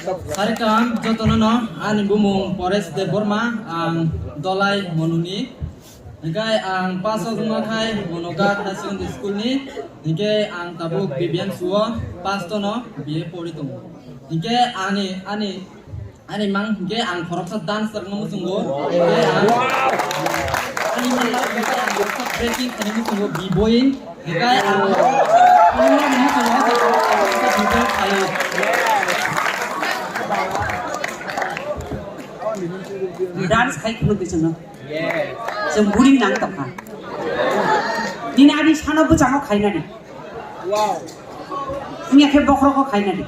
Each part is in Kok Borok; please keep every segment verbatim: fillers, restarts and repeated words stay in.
Sari kaham jotono no, ani bumung Paresh Debbarma, ang Dolai Monuni. Hinkhe ang pass o wngma khai Monoka High Secondary School ni. Hinkhe ang tabuk B B M C o pass tono B A pori tongo. Hinkhe ani, ani, ani mang hinkhe ang khoroksa dancer no muchungo. Hinkhe ang, ani mang hinkhe ang khoroksa breaking khaini muchungo, B-boying. Hinkhe ang, ang muchungo, dance khai khuluk di chwngno. Chwng buri nang tongkha. Nini ani sano bwchango khainani. Wngya khe bokhrogo khainani.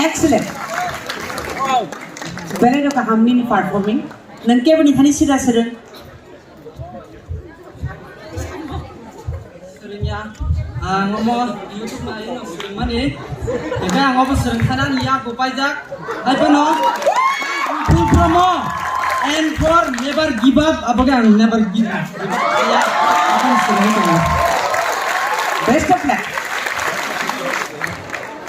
Excellent. Belai no kaham nini performing. Nang kebo ni thani sida sereng. Swrwngya, ang omo YouTube nai no swrwngmani. Hinkhe ang obo swrwngkhana ni yago paijak. Hai phano, full promo, and for never give up, aboke ang never give up. Abono swrwngwi tongo. Best of luck.